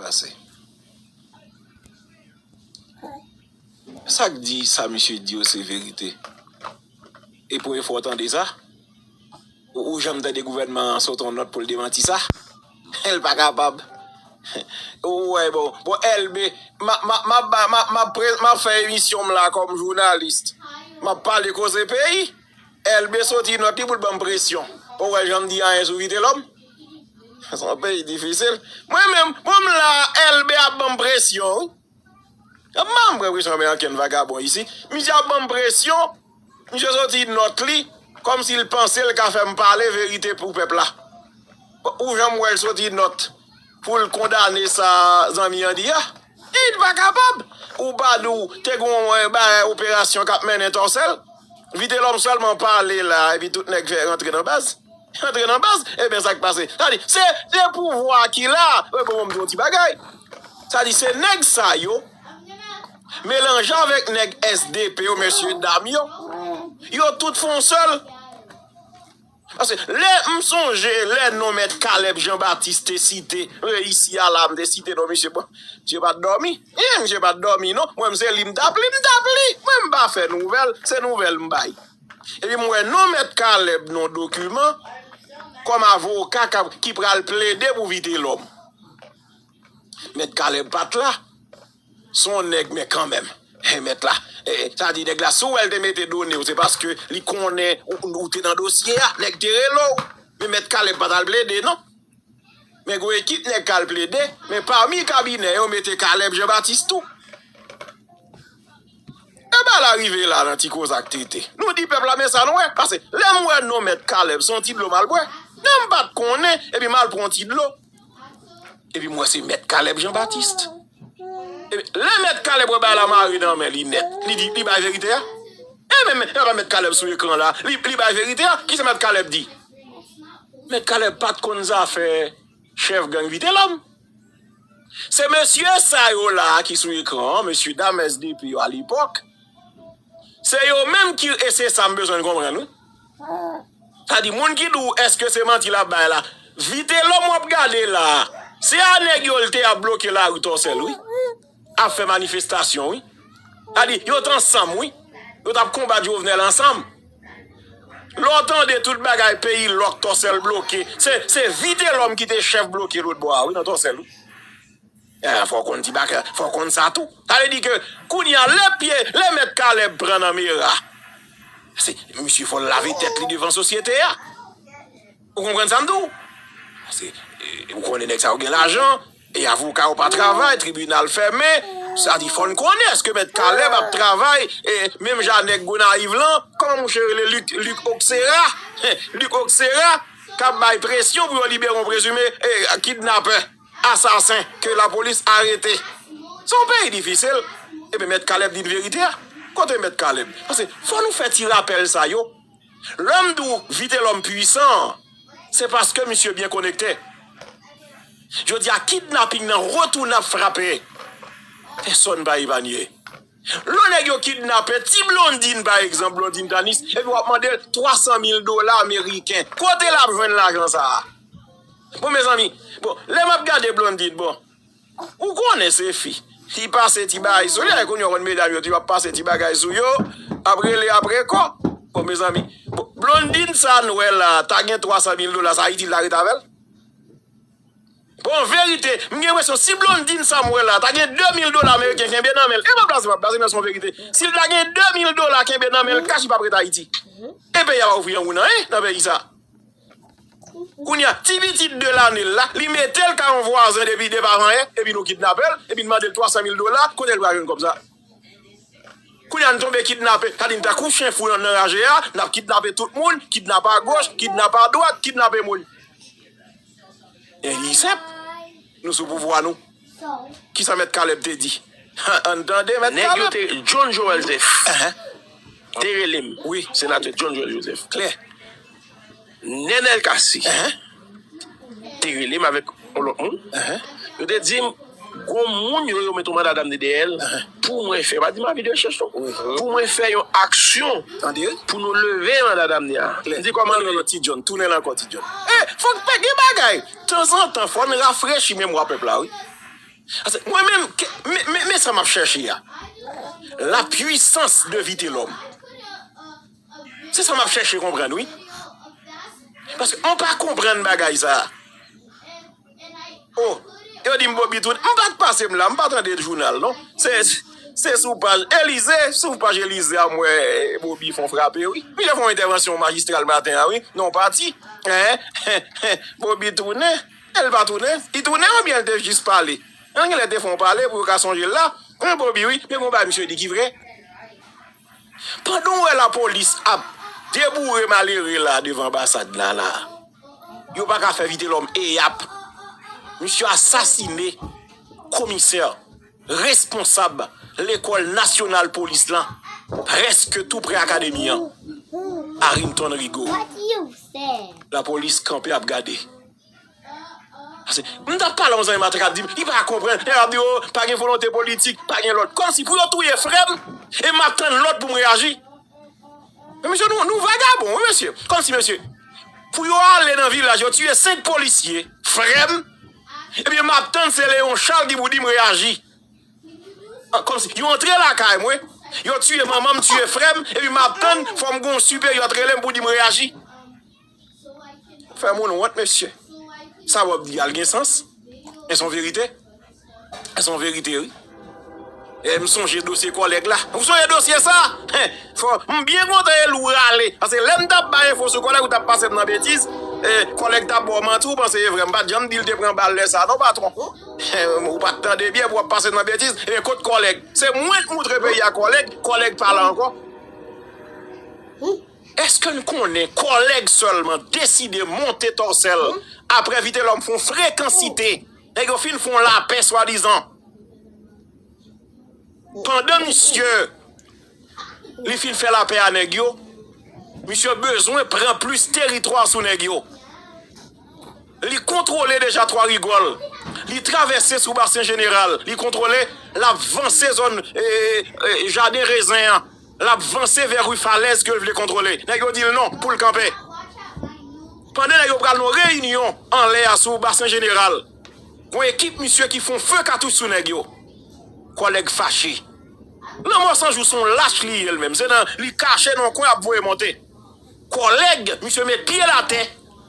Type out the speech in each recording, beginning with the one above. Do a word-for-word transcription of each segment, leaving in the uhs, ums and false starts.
Ase. Sa k di sa misye di yo se verite? E premye fwa w tande sa? Ou, ou janm tande gouvènman an sot yon nòt pou l demanti sa? L pa kapab. Ou wè, bon, bon, L B, m ap, m ap, m ap, m ap, m ap pre-, m ap fè emisyon m la kòm jounalis. M ap pale koze peyi. L B soti nòt li pou l ban m presyon. Ou wè jan m di anyen sou Vitelòm? Se yon peyi difisil. Mwen menm, mwen m la, L B ap ban m presyon, wi. Ap ban m presyon, men ankenn vagabon isi. Misye ap ban m presyon. Misye soti nòt li, kòmsi l panse l ka fè m pale verite pou pèp la. Ou janm wè l soti nòt pou l kondane sa zanmi an di a? Li pa kapab. Ou pa di w te gen yon, eh, bagay, operasyon k ap mennen Tòsèl? Vitelòm sèlman pale la, epi tout nèg fè rantre nan baz. Rantre nan baz, ebyen sa k pase? Sa di, se, se pouvwa ki la. Bon, bon, m di yon ti bagay. Sa di, se nèg sa yo, melanje avèk nèg S D P yo, mesye dam yo, yo tout fè yon sèl. Paske lè m sonje, lè non Mèt Caleb Jean Baptiste te site, e, isi a la, m te site non misye, bon, misye pa t dòmi. Yen, misye pa t dòmi, non. Mwen, m se li m t ap li, m t ap li. Mwen, m pa fè nouvèl, se nouvèl m bay. Epi m wè non Mèt Caleb nan dokiman, kòm avoka k ap, ki pral plede pou Vitelòm. Mèt Caleb pa t la. Se yon nèg, men kanmenm. Hey, mèt la. Eh, sa di nèg la, si w wè l te mete done w, se paske li konnen ou, ou te nan dosye a, nèg te rele w. Men mèt Caleb pa t al plede, non. Men gwo ekip nèg k al plede, men pami kabinè yo mete Caleb Jean Baptiste tou. E ba la rive la nan ti koze ak tete. Nou di pèp la, men sa nou wè. Paske lè m wè non mèt Caleb, se yon ti dlo m al bwè. Nan m pa t konnen, epi m al pran yon ti dlo. Epi m wè se mèt Caleb Jean Baptiste. Epi lè mèt Caleb wè bagay la mare nan men li nèt, li di, li bay verite a. E men, men, e pa mèt Caleb sou ekran la, li, li bay verite a. Kisa mèt Caleb di? Mèt Caleb pa t konn zafè chèf gang Vitelòm. Se mesye sa yo la ki sou ekran an, mesye dam S D P yo alepòk. Se yo menm ki, e se sa m bezwen n konprann, wi. Sa di, moun ki di w, èske se manti l ap bay la? Vitelòm w ap gade la, se a nèg yo l te ap bloke lari Tòsèl, wi. Ap fè manifestasyon, wi. Sa di, yo t ansanm, wi. Yo t ap konbat Jovenel ansanm. Lè w tande tout bagay peyi lòk, Tòsèl bloke, se, se Vitelòm ki te chèf bloke lòt bò a, wi, nan Tòsèl, wi. Eh, fò w konn ti bagay, fò w konn sa tou. Sa vle di ke kounye a, lè pye, lè mèt Caleb pran nan mera, se misye fò l lave tèt li devan sosyete a. Ou konprann sa m di w? Paske, eh, ou konnen nèg sa yo gen lajan, e avoka yo pa travay, tribinal fèmen. Sa di fò n konnen èske mèt Caleb ap travay, e menm jan nèg Gonayiv lan, kòman mouche rele, Luc, Luc Oxera? Luc Oxera k ap bay presyon pou yo libere yon prezime, e, kidnapè, asasen ke lapolis arete. Se yon peyi difisil. Ebyen, mèt Caleb di n verite a. Kote mèt Caleb? Paske fò nou fè ti rapèl sa yo. Lè m di w Vitelòm pwisan, se paske misye byen konekte. Jodi a, kidnaping nan retounen ap frape. Pèsòn pa epanye. Lè nèg yo kidnape ti Blondine, pa egzanp, Blondine Tanis, epi w ap mande l twa san mil dola ameriken. Kote l ap jwenn lajan sa a? Bon, mezanmi, bon, lè m ap gade Blondine, bon, ou konnen se fi. Li pase ti bagay sou li, e kounye a w konn medam yo, yo ap pase ti bagay sou yo, ap rele apre kò. Bon, mezanmi, bon, Blondine sa n wè la, ta gen twa san mil dola, sa Ayiti l ta ret avè l? Bon, verite, m gen enpresyon, si Blondine sa m wè la, ta gen de mil dola ameriken kenbe nan men l, e pa blaze, pa blaze, men se yon verite. Si l ta gen de mil dola kenbe nan men l, kach li p ap ret Ayiti. E peyi a pa ofri yon goud anyen nan peyi sa. Kounye a, ti pitit de lane l la, li mete l kay yon vwazen depi depi avan yè, epi nou kidnape l, epi n mande l twa san mil dola, kote l pral jwenn kòb sa? Kounye a, n tonbe kidnape, sa di n tankou chen fou nan, nan raje a, n ap kidnape tout moun, kidnape agoch, kidnape adwat, kidnape moun. Li senp. Nou sou pouvwa nou. Kisa Mèt Caleb te di? Ann tande Mèt Caleb. Nèg yo te, John Joel Joseph te rele m. Wi. Senatè John Joel Joseph. Klè. Nenel Cassy te rele m avèk yon lòt moun. Yo te di m, gon moun yo, yo met yon manda damne dèyè l pou mwen fè, pa di m avi de rechèch non. Pou mwen fè yon aksyon pou nou leve manda damne a. M di kòman l rele? Ti John, tounen l ankò, Ti John. E, fòk pa gen bagay. Tanzantan, fò n rafrechi memwa pèp la, wi. Paske mwen menm, men, men, men sa m ap chèche a. La puissance de Vitelhomme. Se sa m ap chèche konprann, wi. Paske m pa konprann bagay sa. Oh, yo di m Bobby tounen. M pa t pase m la, m pa tande jounal, non. Se, se sou paj Elize, sou paj Elize a m wè Bobby fon frape, wi. Li te fè yon entèvansyon majistral maten an, wi. Non, pati. Hein? Bobby tounen. E l pa tounen? Li tounen oubyen l te jis pale? Nan gen lè te fè yon pale pou yo ka sonje l la. Mwen Bobby, wi. Men bon, bagay misye di ki vre. Pandan w wè lapolis ap deboure malere la devan anbasad la, la, yo pa ka fè Vitelhomme eyap. Misye asasine komisè, responsab lekòl nasyonal polis lan, prèske tou pre akademi an, Arrington Rigaud. Lapolis kanpe ap gade. Paske m t ap pale a yon zanmi m atè k ap di m, li pa konprann. Lè y ap di, oh, pa gen volonte politik, pa gen lòd. Kòmsi pou yo touye frè m, e m ap tann lòd pou m reyaji. Men mesye, nou, nou vagabon, wi, mesye. Kòmsi, mesye, pou yo ale nan vilaj, yo tiye senk polisye, frè m, epi m ap tann se Léon Charles ki pou di m reyaji. Ah, kòmsi, yo antre lakay mwen, yo tiye manman m, tiye frè m, epi m ap tann, fò m gen yon siperyè t rele m pou di m reyaji. Fè moun wont, mesye. Sa w ap di a l gen sans? E s on verite? E s on verite, wi. E m sonje dosye kòlèg la. Ou sonje dosye sa? Hen, fò, m byen kontan e l ou rale. Paske lè m t ap bay enfo sou kòlèg, ou t ap pase m nan betiz. E, kòlèg t ap ba w manti, ou panse e vre. M pa t janm di l te pran bal lè sa, non, patwon. Hen, ou pa t tande byen pou w ap pase m nan betiz. Ebyen, kot kòlèg? Se mwen k moutre peyi a kòlèg, kòlèg pa la ankò. Èske n konnen kòlèg sèlman deside monte Tòsèl apre Vitelhomme fè yon frekansite? Nèg yo fin fè yon lapè swadizan. Pandan misye, li fin fè lapè a nèg yo, misye bezwen pran plis teritwa sou nèg yo. Li kontwole deja Twa Rigòl. Li travèse sou Basen Jeneral. Li kontwole, l ap vanse zòn, e, e, e, Jaden Rezen an. L ap vanse vè ri Falèz ke l vle kontwole. Nèg yo di l non, pou l kanpe. Pandan nèg yo pral nan reyinyon anlè a sou Basen Jeneral, gon ekip misye ki fè yon fe katouch sou nèg yo. Kòlèg fache. Lanmò San Jou se yon lach li ye l menm. Se nan li kache nan yon kwen ap voye monte. Kòlèg, misye met pye l atè,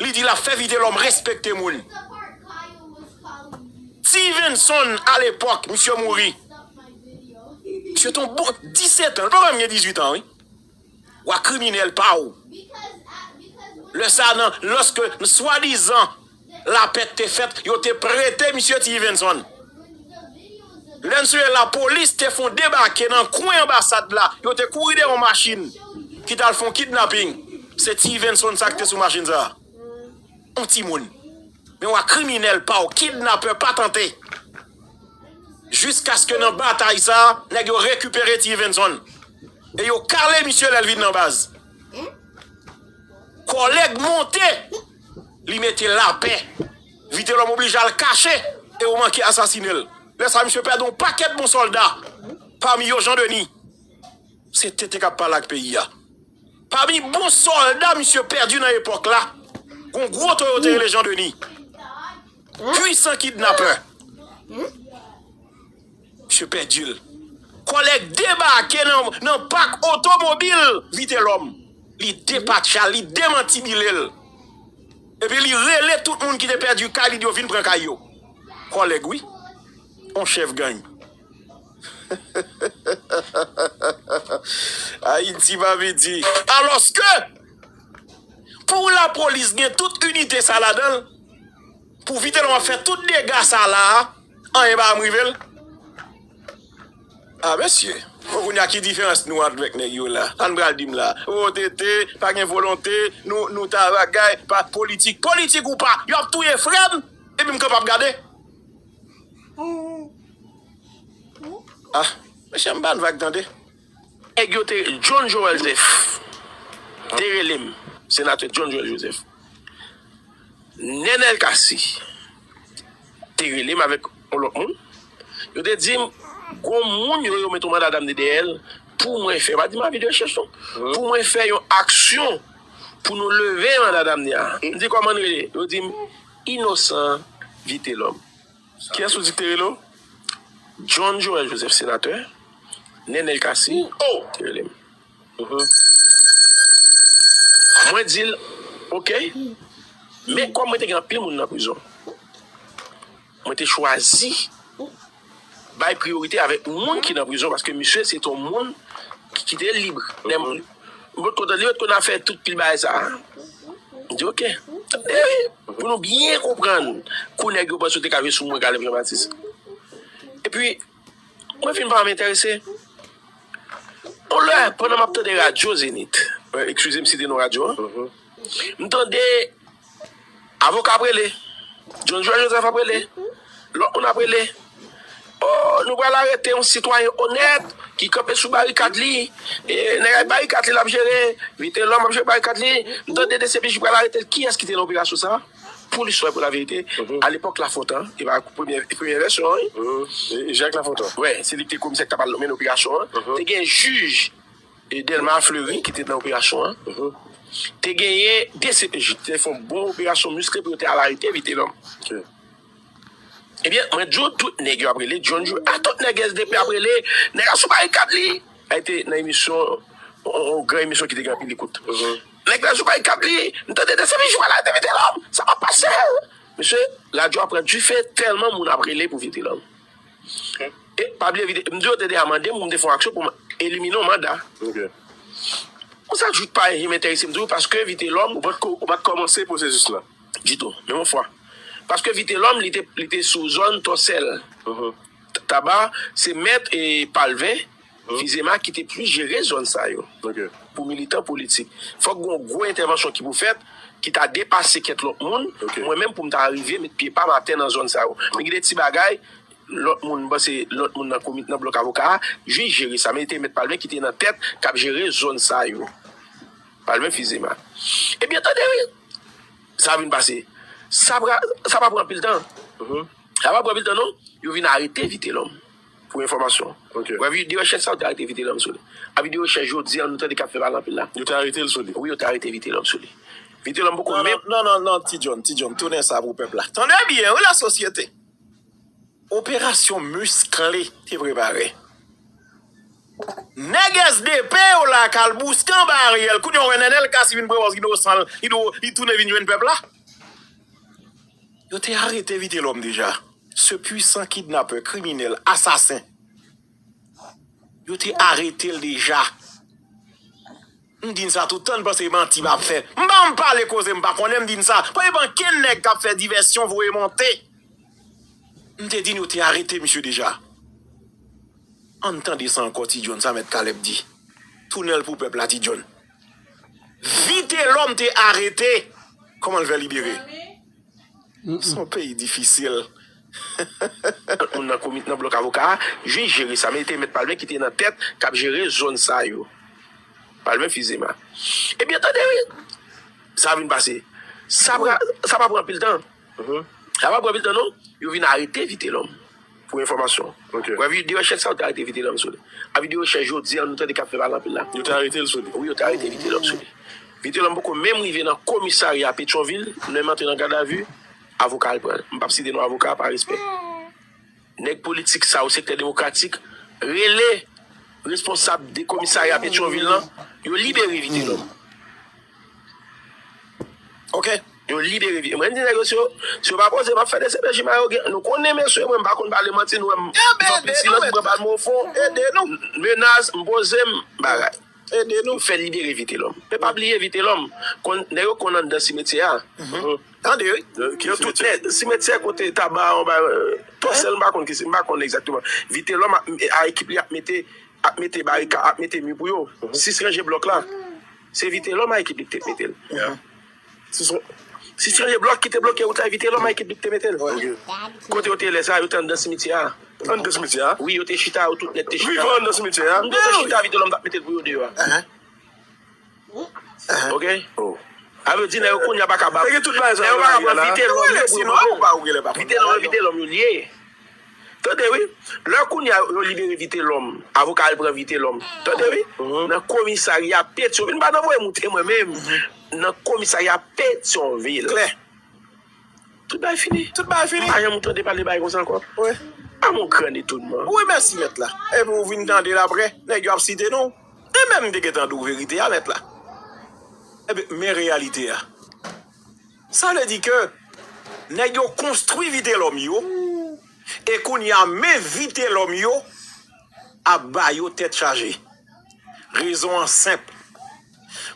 li di l ap fè Vitelhomme respekte moun. Stevenson, alepòk, misye mouri. Misye te yon bon disèt an, li pa menm gen dizuit an, wi. W a kriminèl pa w. Lè sa a, nan, lòske swadizan lapè te fèt, yo te prete misye Stevenson. Lè n sonje lapolis te fè yon debake nan kwen anbasad la, yo te kouri dèyè yon machin ki t al fè yon kidnaping. Se Stevenson sa ki te sou machin sa a. Yon timoun. Men w a kriminèl pa w, kidnapè patante. Jiskaske nan batay sa a, nèg yo rekipere Stevenson. E yo kale misye lè l vin nan baz. Kòlèg monte, li mete lapè. Vitelhomme oblije al kache e yo manke asasine l. Lè sa a, misye pèdi yon pakèt bon sòlda. Pami yo, Jean Denis. Se tete k ap pale ak peyi a. Pami bon sòlda misye pèdi nan epòk la, gon gwo to yo te rele Jean Denis. Pwisan kidnapè. Misye pèdi l. Kòlèg debake nan, nan pak otomobil Vitelhomme. Li depatcha l, li demantibile l. Epi li rele tout moun ki te pèdi kay li, di yo vin pran kay yo. Kòlèg, wi. On chèf gang. Ayiti pa piti. Alòske, pou lapolis gen tout inite sa ladan l, pou Vitelhomme ap fè tout dega sa la a, anyen pa janm rive l. A, mesye, bon, kounye a ki diferans nou avèk nèg yo la? Sa n pral di m la? O, tete, pa gen volonte, nou, nou ta bagay, pa politik. Politik ou pa, y ap touye frè m, epi m kanpe ap gade. Ah, mesye, m pa n vag tande. Nèg yo te, John Joel Joseph te rele m, senatè John Joel Joseph. Nenel Cassy te rele m avèk yon lòt moun. Yo te di m, gon moun yo, yo met yon manda damne dèyè l pou mwen fè, pa di m avi de rechèch non, pou mwen fè yon aksyon pou nou leve manda damne a. M di kòman n rele? Yo di m, Innocent Vitelhomme. Kiyès ou di k te rele w? John Joël Joseph, senatè, Nenel Cassy, oh, te rele m. Mwen di l, oke. Men kòm mwen te gen anpil moun nan prizon, mwen te chwazi bay priyorite avèk moun ki nan prizon, paske misye se te yon moun ki, ki te lib. Lè m, m potko tande, li potko nan fè tout pil bagay sa a. M di, oke. Tande, wi. Pou nou byen konprann kou nèg yo panse yo te ka jwe sou mwen, Caleb Jean Baptiste. Epi, mwen fin pa m enterese. Yon lè, pandan m ap tande radyo Zenith, eskize m site non radyo an, m tande avoka ap rele, John Joël Joseph ap rele, lòt moun ap rele. Oh, nou pral arete yon sitwayen onèt ki kanpe sou barikad li. E, nèg ak barikad li l ap jere. Vitelòm ap jere barikad li. M tande D C P J pral arete l. Kiyès ki te nan operasyon sa a? Pou listwa, pou laverite, alepòk Lafontan, e pa premyè, premyè vèsyon an, wi. E, e Jacques Lafontan. Wè, se li ki te komisè ki t ap al mennen operasyon an. Te gen jij e Delma Fleury ki te nan operasyon an. Te genyen D C P J ki te fè yon bon operasyon miskle pou yo te al arete Vitelòm. Ebyen, mwen di w, tout nèg yo ap rele, John Joe, a tout nèg S D P ap rele, nèg la sou barikad li. Sa te nan emisyon, yon, yon gran emisyon ki te gen anpil ekout. Nèg la sou barikad li, m tande D C P J pral arete Vitelòm, sa p ap pase. Mesye, radyo a pran dife, tèlman moun ap rele pou Vitelòm. E pa bliye Vitelòm, m di yo te deja mande m pou m te fè yon aksyon pou m elimine yon manda. Konsa, jouk pa janm enterese m toujou, paske Vitelòm, ou pa t ko-, ou pa t kòmanse pwosesis la ditou, menm yon fwa. Paske Vitelòm, li te, li te sou zòn Tòsèl. T-, Taba, se mèt e Palven, Fizema ki te plis jere zòn sa yo. Pou militan politik. Fòk gen yon gwo entèvansyon ki pou fèt, ki ta depase kèk lòt moun, mwen menm pou m ta rive met pye pa m atè nan zòn sa yo. Men gen de ti bagay, lòt moun, m panse lòt moun nan komit, nan blòk avoka a, jis jere sa. Men te mèt Palven ki te nan tèt, k ap jere zòn sa yo. Palven Fizema. Ebyen, tande wi, sa vin pase. Sa pra-, sa pa pran anpil tan. Sa pa pran anpil tan, non. Yo vin arete Vitelòm. Pou enfòmasyon. Wè videyo chèf sa, yo te arete Vitelòm sou li. A videyo chèf jodi an, nou tande k ap fè pale anpil la. Yo te arete l sou li. Wi, yo te arete Vitelòm sou li. Vitelòm poko menm. Non, non, non, non, Ti John, Ti John, tounen sa pou pèp la. Tande byen, wi, lasosyete. Operasyon miskle te prepare. Nèg S D P yo la k al bouske anba Ariel. Kounye a w wè Nenel Cassy vin pran pòz inosan l, li dou-, li tounen vin jwenn pèp la. Yo te arete Vitelòm deja. Ce puissant kidnapè, kriminèl, asasen. Yo te arete l deja. M di n sa tout tan, n panse manti m ap fè. M pa m pale koze m pa konnen, m di n sa. Pa gen ankenn nèg k ap fè divèsyon voye monte. M te di n yo te arete misye deja. Ann tande sa ankò, Ti John, sa Mèt Caleb di. Tounen l pou pèp la, Ti John. Vitelòm te arete. Kòman l fè libere? Se yon peyi difisil. Moun nan komit nan blòk avoka a, jis jere sa. Men te mèt Palmen ki te nan tèt, k ap jere zòn sa yo. Palmen Fizema. Ebyen, tande wi. Sa vin pase. Sa pra-, sa pa pran anpil tan. Sa pa pran anpil tan, non. Yo vin arete Vitelòm. Pou enfòmasyon. Wè videyo chèf sa, yo te arete Vitelòm sou li. A videyo chèf jodi an, nou tande k ap fè pale anpil la. Yo te arete l sou li? Wi, yo te arete Vitelòm sou li. Vitelòm poko menm rive nan komisarya Petyonvil, menm antre nan gadavi, avoka al pran l. M p ap site non avoka a, pa respè. Nèg politik sa yo, sektè demokratik, rele responsab de komisarya Petyonvil lan, yo libere Vitelòm. Oke. Yo libere Vitelòm. Mwen di nèg yo, si yo, si yo pa poze, m ap fè D C P J m a yo gen. Nou konnen mesye, mwen m pa konn pale manti, nou wè m fè anpil silans, m pran bal mwen o fon. Ede nou. Menas, m poze m, bagay. Ede nou. Yo fè libere Vitelòm. Men pa bliye Vitelòm, konn, nèg yo konn anndan simetyè a. Tande, wi. Yo tout nèt. Simetyè kote Taba, anba, euh, Tòsèl, m pa konn ki, m pa konn egzakteman. Vitelòm a, a ekip li ap mete, ap mete barika, ap mete mi pou yo. Sis ranje blòk la. Se Vitelòm a ekip li ki te mete l. Sis ranje blòk ki te bloke wout la, Vitelòm a ekip li ki te mete l. Kote yo te ye lè sa a, yo te anndan simetyè a. Anndan simetyè a? Wi, yo te chita, yo tout nèt te chita. Vivan anndan simetyè a? M te chita, Vitelòm t ap mete l pou yo deyò a. Oke? Sa vle di, nèg yo kounye a pa ka ba. Nèg yo pa ka pran Vitelòm yo pou yo pran. Vitelòm, Vitelòm yo li ye. Tande wi. Lè kounye a yo libere Vitelòm, avoka al pran Vitelòm. Tande wi. Nan komisarya Petyonvil, m pa nan voye moute mwen menm. Nan komisarya Petyonvil. Klè. Tout bagay fini. Tout bagay fini. Pa janm ou tande pale bagay konsa ankò. Wi. Kòm yon grann etounman. Wi, mèsi, mèt la. Epi w vin tande l apre, nèg yo ap site non w. E menm m te gentan di w verite a, mèt la. Epi, men reyalite a. Sa vle di ke nèg yo konstwi Vitelòm yo, e kounye a, men Vitelòm yo ap ba yo tèt chaje. Rezon an senp.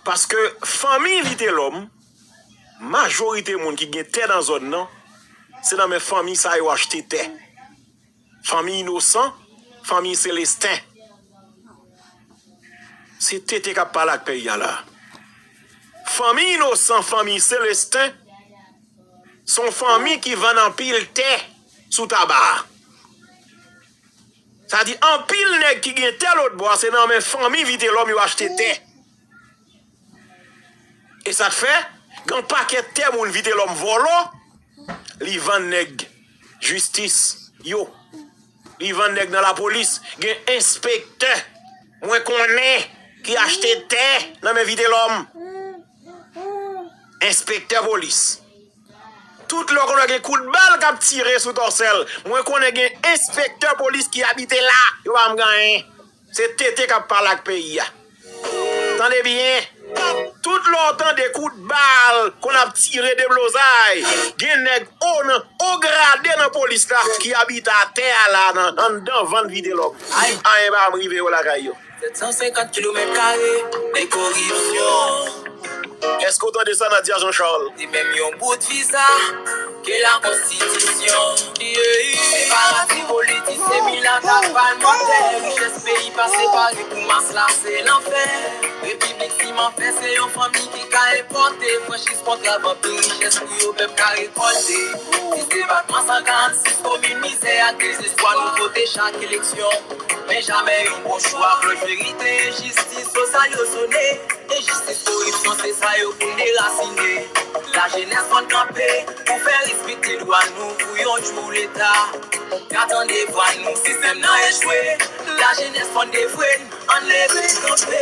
Paske fanmi Vitelòm, majorite moun ki gen tè nan zòn nan, se nan men fanmi sa yo achte tè. Fanmi Inosan, fanmi Selesten. Se T T k ap pale ak peyi a la. Fanmi Inosan, fanmi Selesten, se yon fanmi ki vann anpil tè sou Taba a. Sa di, anpil nèg ki gen tè lòt bò a, se nan men fanmi Vitelòm yo achte tè. E sa k fè, gen yon pakèt tè moun Vitelòm vòlò, li vann nèg jistis yo. Li vann nèg nan lapolis. Gen enspektè mwen konnen ki achte tè nan men Vitelòm. Enspektè polis. Tout lè w konn wè gen kout bal k ap tire sou Tòsèl, mwen konnen gen enspektè polis ki abite la. Yo pa janm gen anyen. Se T T k ap pale ak peyi a. Tande byen. Tout lè w tande kout bal konn ap tire deblozay, gen nèg o nan o grade nan polis la ki abite atè a la nan anndan vann Vitelòm. Anyen pa janm rive yo lakay yo. Sèt san senkant kilomèt kare de koripsyon. Èske w tande sa Nadia Jean Charles? Li menm yon bout viza ke lakonstitisyon. Se parati politisyen, milat ak palmantè. Richès peyi pa separe pou mas la, se lanfè. Repiblik siman fè, se yon fanmi ki ka enpòte. Franchiz kontra, vanpir richès pou yo pèp ka rekòlte. Sis depatman, san karannsis komin, mizè ak dezespwa nou pote chak eleksyon. Men jamè yon bon chwa, vle verite, enjistis, so sa yo sone. Enjistis, koripsyon, se sa yo pou n derasine. Lajenès fò n kanpe pou fè respekte dwa nou pou yon jou Leta ka tande vwa nou. Sistèm nan echwe, lajenès fò n devwe n, ann leve kanpe.